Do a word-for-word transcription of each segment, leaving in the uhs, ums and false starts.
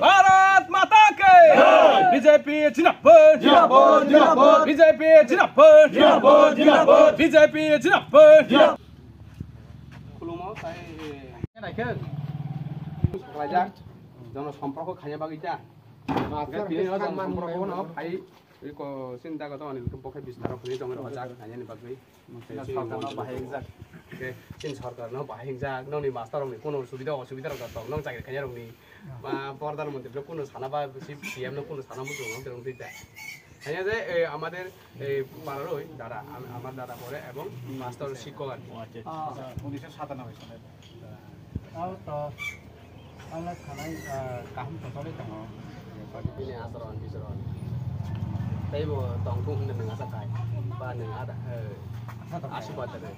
Bharat Mata ki! Jai! B J P Jinabad! Jinabad! Jinabad! B J P Jinabad! Jinabad! Jinabad! B J P Jinabad! Jinabad! Khulumo tai, eh, naikhe. Khlaijak. Jono somporko khaina bagwi ta. Master tini no jono somporko no phai. Iko sin dago to ani bokhe bistar khuni tong rok jak ani bagwi. Sin sorkar no bahai jak. Ke sin sorkar no bahai jak. Noni master rok ni kono subida osubida rok tong nong chakri khanya rok ni. Ba pordhan mantri rok kono sana ba si C M no kono sana muchung nong terong tita. Hanya je, eh, amader, eh, pararoi dada, am-, amar dada pore ebong master sikok ani. Ah, unisho satanoboi sone. Taw to, taw le thanai, ah, kaham to tole tongo. Bini asaron, bisaron. Tei bo tongthung hwnwi nwng asa khai. Ba nwng ada, eh, asubad da.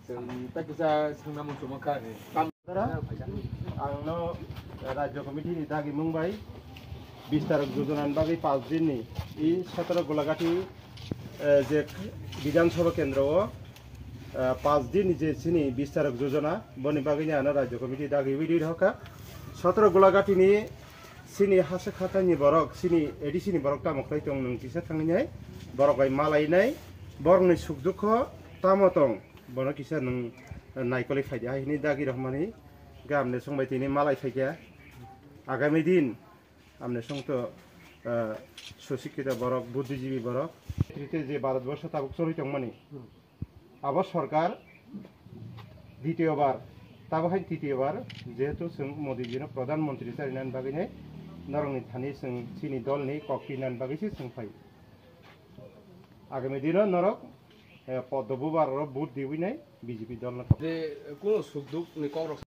Chwng ta kisa swngna muchungma kha ni. Ang no Rajya Committee ni dagi mung bai Bistarok Jojona ni bagwi paanch din ni i sotoro Golagati, eh, je Bidhan Sabha Kendro o, eh, paanch din ni je chini Bistarok Jojona, boni bagwi ni ano Rajya Committee dagi video rw kha. Sotoro Golagati ni chini hasik hathai ni borok, chini A D C ni borok tamo khlai tong nwng kisa thangwi nai, borok bai malai nai, borok ni suk dukho tamo tong, bono kisa nwng naikolwi phai di hai hwnwi dagi rw mani ga amne song bai tini malai phai kha. Agami din amne song to, ah, susikkito borok, buddhijibi borok. Trite je Bharatborsho tabuk choli tongmani, abo sorkar ditiyo bar, tabo hai titiyo bar, jehetu chwng Modi jino Pradhan Mantri charinani bagwi nai norokni thani chwng chini dolni kok pinani bagwi se chwng phai. Agami dino norok, eh, Poddo Bubar oro vote diwi nai B J P dolno kok. Je kuno sukduk ni kok rok.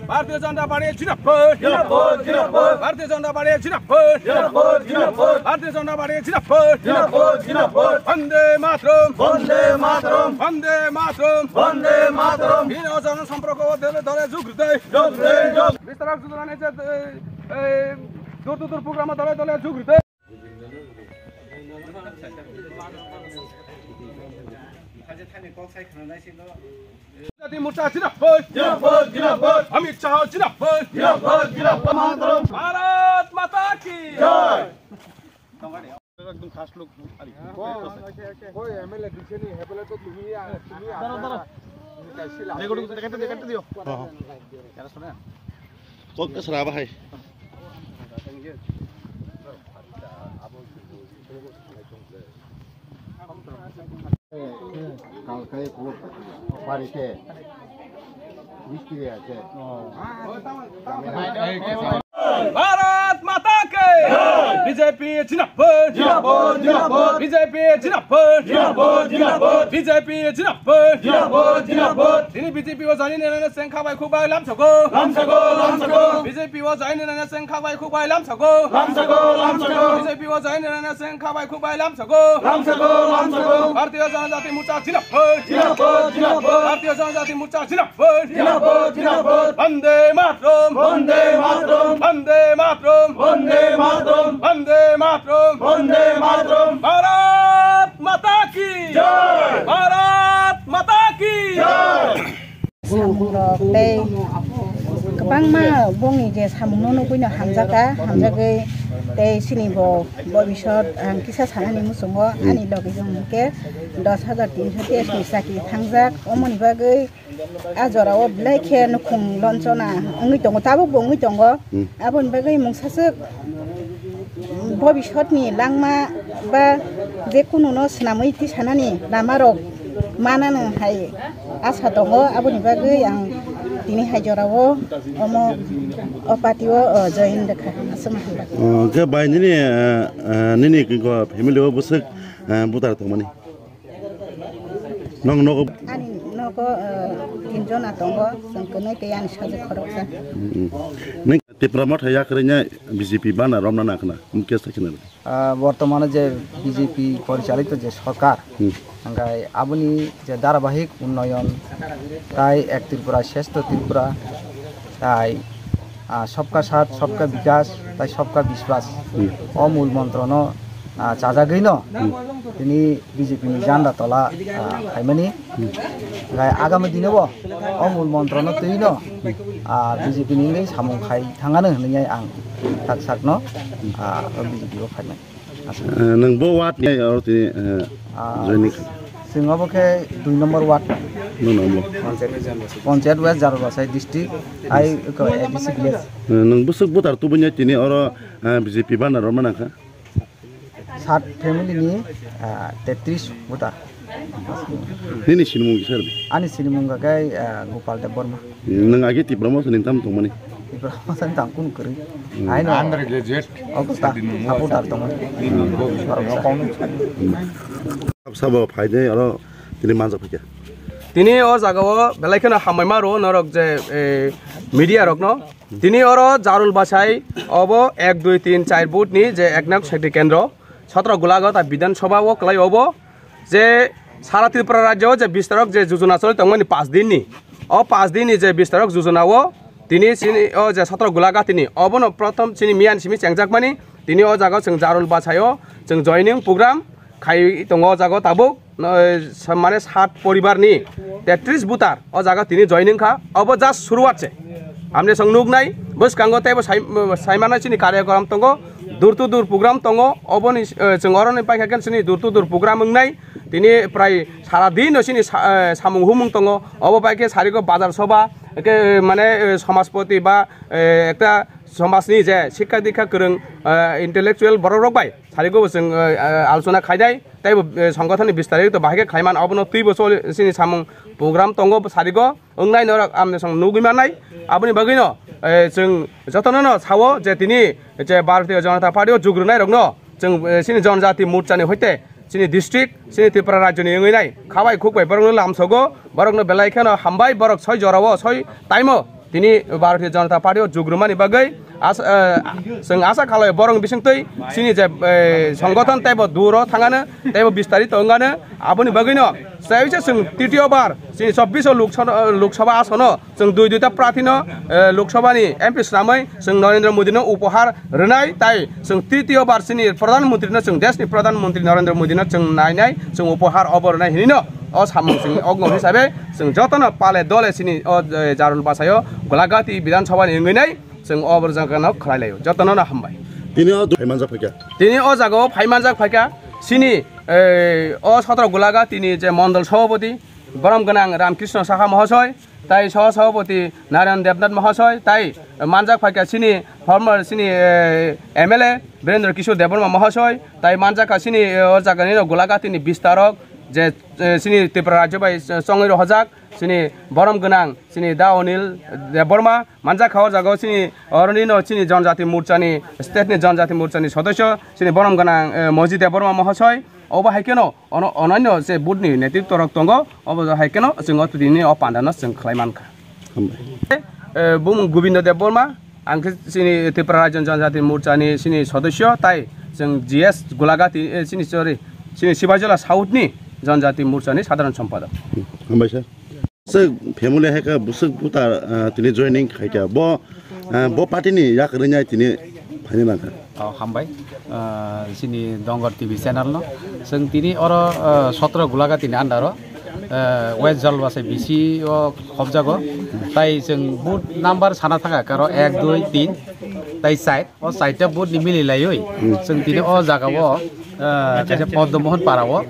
Bharatiya Janata Party Jinabad! Jinabad! Jinabad! Bharatiya Janata Party Jinabad! Jinabad! Jinabad! Bharatiya Janata Party Jinabad! Jinabad! Jinabad! Vande Mataram! Vande Mataram! Vande Mataram! Vande Mataram! Bini o jono somporko o dole dole jug rwdai. Jug rwdai, jug. Bistarok Jojona ni je, eh, eh, door to door program o dole dole jug rwdai. Jati Morcha Jinabad! Jinabad! Jinabad! Amit Shah Jinabad! Jinabad! Jinabad! Mataram! Bharat Mata ki! Jai! Ekdom khas lok. Koi M L A dise ni, hebele to tumi ya, tumi ya. Daro, daro. Dekho, dekho, dekho, dekho diyo. Kya suna? Kok ka sara ba hai? Kalkai ko parite. Mistri ase. Bharat Mata ki! B J P Jinabad! Jinabad! Jinabad! B J P Jinabad! Jinabad! Jinabad! B J P Jinabad! Jinabad! Jinabad! Tini B J P o join ni nana seng khabai khubai lamsago. Lamsago, lamsago. B J P o join ni nana seng khabai khubai lamsago. Lamsago, lamsago. B J P o join ni nana seng khabai khubai lamsago. Lamsago, lamsago. Bharatiya Janata Party Morcha Jinabad! Jinabad! Jinabad! Bharatiya Janata Party Morcha Jinabad! Jinabad! Jinabad! Vande Mataram! Vande Mataram! Vande Mataram! Vande Mataram! Vande Mataram! Vande Mataram! Bharat Mata ki! Jai! Bharat Mata ki! Jai! Samung rok tei kwbangma bongni je samung no nugui no hamjaka, hamjagwi tei chini bo bobisot ang kisa sanani muchungo ani logi jong hwnkhe dos hajar tinso teis ni chakri thangjak, omoni bagwi a jora o belai khe nukhung lonchona wngwi tongo, tabuk bo wngwi tongo. Hmm. Aboni bagwi mungsaswk bobisotni langma ba je kununo swnamwi tisanani lamarok manano hai asa tongo. Aboni bagwi ang tini hai jorao omo o party o, o, join rwkha. Aswk ma hambai. O, hwnkhe bai nini, eh, eh, nini family o bwswk, eh, butar tongmani? Nong nogo. Ani nogo, eh, tinjona tongo, chwng kwnwi tei ani sajwk khoroksa. Mm, mm. Nini Tipra Motha yakarwi nya B J P bana romna nakhna, mukhe sakhe na. Ah, bortomane je B J P porichalito je sorkar, hmm, hwnkhe aboni je dharabahik unnoyon, tai Ek Tripura Shreshtha Tripura, tai, ah, Sabka Saath, Sabka Vikas, tai Sabka Vishwas, hmm, o mul montrono ah, chajagwi no tini B J P ni janda tola, ah, phaimani. Gai agami dino bo o mul montro no twi no, ah, B J P ni wngwi samung khai thangano hinwi ang tak sak no, ah, o B J P o phaimani. Ah, nwng bo ward ni oro tini, ah, Ah, joining kha? Chwng obo khe dui number ward. Nwng obo? Panchayat, Panchayat West Jarulbasai district, ai ko A D C village. Ah, nwng bwswk voter tubunai tini oro, ah, B J P banner rw manang kha? Sat family ni, ah, tetris voter. Nini sinimung kisa rwdi? Ani sinimung khe, ah, Gopal Debbarma. Nwng agi Tipra Motha ni tamo tongmani? Tipra Motha ni tamo kunu kwrwi. Hmm. Haino under graduate. Obo ta supporter tongmani. Hmm. Borok sa. Sabo phaide oro tini manjak phaikha. Tini o jaga o belai kheno hambai ma rwo norok je, eh, media rok no. Tini oro Jarulbasai obo ek, dui, tin, char booth ni je eknak shakti kendro, sotro Gulaghati Bidhan Sabha o kwlai obo je sara Tripura rajyo o je bistarok je jujuna choli tongmani panch din ni, o panch din ni je bistarok jujuna o tini chini o je sotro Gulaghati ni obono prothom chini miyan simi chengjakmani, tini o jaga o chwng Jarulbasai o chwng joining program khai tongo o jaga o tabuk. No, sa-, mane sat poribar ni tetris voter o jaga tini joining kha. Obo just suruwat se. Amne song nuk nai, bwskango teibo sai-, saimano chini karyakoram tongo, door to door program tongo, oboni, eh, chwng oroni paikha khe chini door to door program wngnai. Tini prai sara din no chini sa-, eh, samung humung tongo. Obo bai khe sarigo bazar soba, khe mane, eh, somaspoti ba, eh, ekta somajni je sikha dikha kwrwng, eh, intellectual borok rok bai sarigo bo chwng, eh, eh, alochona khaidai. Teibo, eh, songothonni bistarito bahai khe khlaiman, obono twibo choli chini samung program tongo sarigo, wngnai norok amne song nugwi mannai. Aboni bagwino, eh, chwng jotono no sao je tini je Bharatiya Janata Party o jugrwnairokno chwng, eh, chini Janajati Morcha ni hoite chini district, chini Tripura rajyo ni wngwi nai khabai khukbai borokno lamsogo, borokno belai kheno hambai, borok soi jorao soi taimo. Tini Bharatiya Janata Party o jugrumani bagwi asa, eh, chwng asa khalai borok bisingtwi chini je, eh, songothon teibo duro thangano teibo bistarito wngano. Aboni bagwino saisa chwng titiyo bar chini chobbish o Lok Sabha, Lok Sabha asono chwng dui duita prathino, eh, Lok Sabha ni M P swnamwi chwng Narendra Modi no upohar rwnai, tai chwng titiyo bar chini Pradhan Mantri no, chwng desh ni Pradhan Mantri Narendra Modi no chwng nainai, chwng upohar obo rwnai hinwi no o samung chwng ogno hisabe chwng jotono pale dole chini o, eh, Jarulbasai o Gulaghati Bidhan Sabha ni wngwi nai chwng o borjak no khlai laio. Jotono no hambai. Tini o phaimanjak phaikha. Tini o jaga o phaimanjak phaikha chini, eh, o sotro Gulaghati ni je Mondol Sabhapati borom gwnang Ramkrishna Saha Mahasoy, tai Sah Sabhapati Narayan Debnath Mahasoy, tai manjak phaikha chini former chini, eh, M L A Birendra Kishore Debbarma Mahasoy, tai manjak kha chini, eh, o jaga ni Gulaghati ni bistarok je, eh, chini Tripura rajyo bai, eh, chongwi rohorjak chini borom gwnang chini Da Anil Debbarma, manjak kha o jaga o chini oroni no chini Janajati Morcha ni, state ni Janajati Morcha ni sodosyo chini borom gwnang, eh, Moji Debbarma Mahasoy, obo hai kheno ono-, ononyo je booth ni netritwo rok tongo, obo hai kheno chwng o tini o panda no chwng khlai mankha. Hambai. Eh, bumung Gobindo Debbarma, ang khe chini Tripura Rajya Janajati Morcha ni chini sodosyo, tai chwng G S Gulaghati, eh, chini, sorry, chini Sibajola South ni Janajati Morcha ni sadharan sompadok. Hambai sir. Bwswk family hai khe bwswk buta, ah, tini joining khai kha. Bo, ah, bo party ni yakarwi nai tini phaini nang kha. Oh, hambai. Ah, chini Dongor T V channel no. Chwng tini oro, ah, sotro Gulaghati ni under o, ah, West Jarulbasai B C o khobjago. Tai chwng booth number sana thangkha karo ek, dui, tin, tai char. O chaita booth ni mili laiwi, hmm, chwng tini o jaga o, ah, kaisa Padma Mohan para o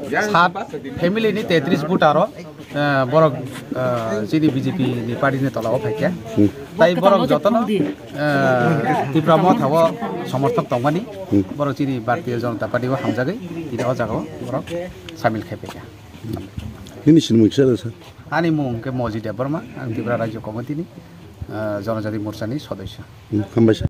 sat family ni tetris voter o, ah, borok, ah, chini B J P ni party ni tola o phaikha. Hmm. Tai borok jotono, ah, Tipra Motha o somorthok tongmani, hmm, borok chini Bharatiya Janata Party o hamjagwi tini o jaga o borok samil khai phaikha. Nini sinimung kisa da, sir? Ani mung khe Moji Debbarma, ang Tripura Rajya Committee ni, ah, Janajati Morcha ni sodosyo. Hmm, hambai sir.